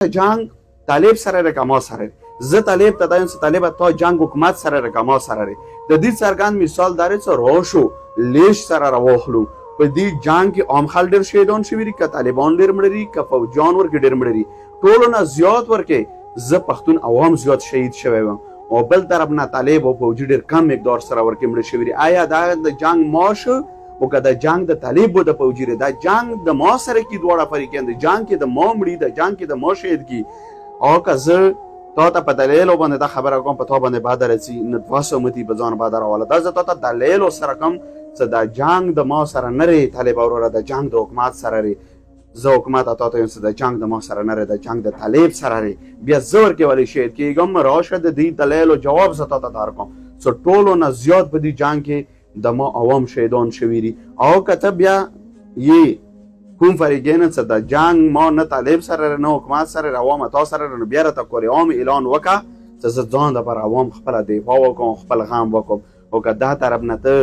جنگ طالب سره ره که ما سره؟ زه طالب ته دا یم چې طالبه تا جنگ حکومت سره ره که ما سره ره؟ د دې څرګند مثال داره چې راشو لیش سره راواخلو. په دې جنگ کې عام خلک ډېر شهیدان شوي دي که طالبان ډېر مړه دي که فوجیان ورکې ډېر مړه دي؟ ټولو نه زیات ورکې زه پښتون عوام زیات شهید شوی وم او بل طرف نه طالب او فوجي ډېر کم مقدار سره ورکې مړه شوي دي. آیا دا د جنگ ما شو او که د جنگ د طالب او د فوجي دی؟ دا جنگ د ما سره کی دواړه فریقین د جنگ کې د ما مړي، د جنگ کې د ما شهید کی. او که زه تا ته په دلیلو باندې دا خبره کوم، په تا باندې بد راځي، نو 200 متي په ځان بد راواله. دا زه تا ته دلیلو سره کوم چې دا جنگ د ما سره نه ری طالب وروره، د جنگ د حکومت سره ری. زه حکومت تا ته یم چې د جنگ د ما سره نه ری، د جنگ د طالب سره ری. بیا زه ورکې ولې شهید کېږم؟ راشه د دې دلیلو جواب زه تا ته درکوم چې ټولو نه زیات په دې جنگ کې د ما عوام شهیدان شوي دي. او که ته بیا یې کوم فریقین چې د جنگ ما نه طالب سره نه حکومت سره عوام تا سره، نو بیا راته کور عام اعلان وکړه چې زه ځان دپاره عوام خپله دفاع وکړم، خپل غم وکړم. او که دا طرف نه ته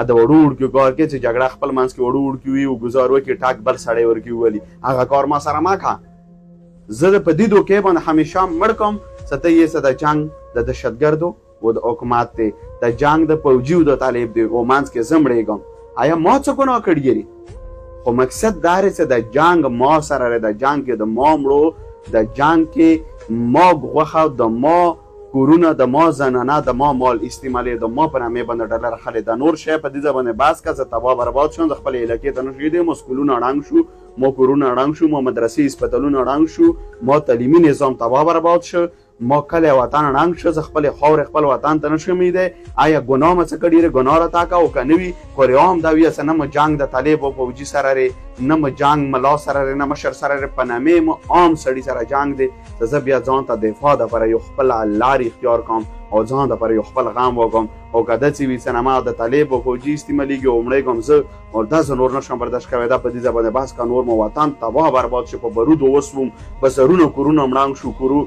د وړو وړکیو کار کې چې جګړه خپل منځ کې وړو وړکي وي او ګزار وکړي ټاک بل سړی ورکې وولي، هغه کار ما سره مه که. زه په دې دوکې باندې همیشه مړ کوم چې ته یې څه د جنګ د دهشتګردو او د حکومت دی، د جنګ د پوجي او د طالب دی او منځ کې زه مړېږم. آیا ما څه ګناه کړې دي؟ خو مقصد دا دی چې د جنګ ما سره دی، د جنګ کې د ما مړو، د جنګ کې ما غوښه، د ما کورونه، د ما زنانه، د ما مال استعمالوي، د ما په نامې باندې ډالر خلې. دا نور شی په دې ځای باندې بحث که زه تباه برباد شوم، زه خپلې علاقې ته نه شو، مو سکولونه ړنګ شو، مو کورونه ړنګ شو، مو مدرسې هسپتالونه ړنګ شو، ما تعلیمي نظام تباه برباد شو، ما کلی وطن ړنګ شو، زه خپلې خاورې خپل وطن ته نه شم ایدی. آیا ګناه مې څه کړي؟ ګناه راته که او که نه وي قریام دا وي چې نه مو جنګ د طالب او فوجي سره ری، نه مو جنګ ملا سره ری، نه مشر سره ری، په نامې مو عام سړي سره جنګ دی چې زه بیا ځان ته دفاع دپاره یو خپله لار اختیار کوم او ځان دپاره یو خپل غم وکړم. او که داسې وي چې نه ما د طالب او فوجي استعمالېږي او مړېږم زه، او دا زه نور نه شم برداشت کوی. دا په دې ځای باندې بحث که نور مو وطن تباه برباد شو، په برودو وسوم، په زرونو کورونه مړنګ شو، کورو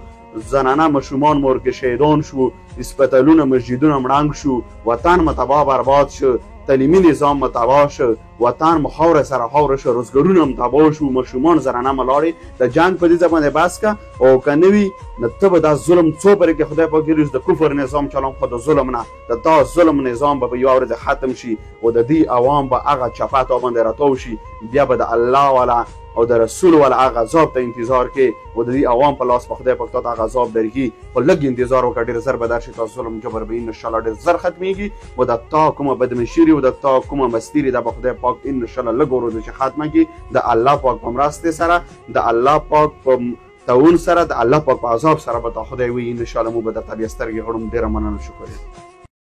زنانه ماشومان مو ورکې شهیدان شو، هسپتالونه مسجدونه مړنګ شو، وطن مو تباه برباد شو، تعلیمي نظام مو تباه شو، وطن مو خاوره سره خاوره شو، روزګارونه مو تباه شو، ماشومان زنانه مو لاړې. د جنګ په دې ځای باندې بس که او که نه وي نو ته به دا ظلم څو پرې کې خدای پاک دې د کفر نظام چلوم، خو د ظلم نه د دا ظلم نظام به په یوه ورځ ختم شي او د دې عوام به هغه چپه تا باندې راتاو شي. بیا به د الله والا او د رسول والا هغه عذاب ته انتظار کې او د دې عوام په لاس په خدای پاک تا ته هغه عذاب درکړي. خو لږ انتظار وکړه، ډېر زر به درشي، تا ظلم جبر به انشاءالله ډېر زر ختمېږي او د تا کومه بدمشري او د تا کومه مستیري دا به خدای پاک انشاءالله لږ ورځ چې ختمه کړي د الله پاک په مرستې سره، د الله پاک په تعاون سره، د الله پاک په عذاب سره به تا خدای وي انشاءالله. مو به درته بیا سترګې غړوم. ډېره مننه، شکریه.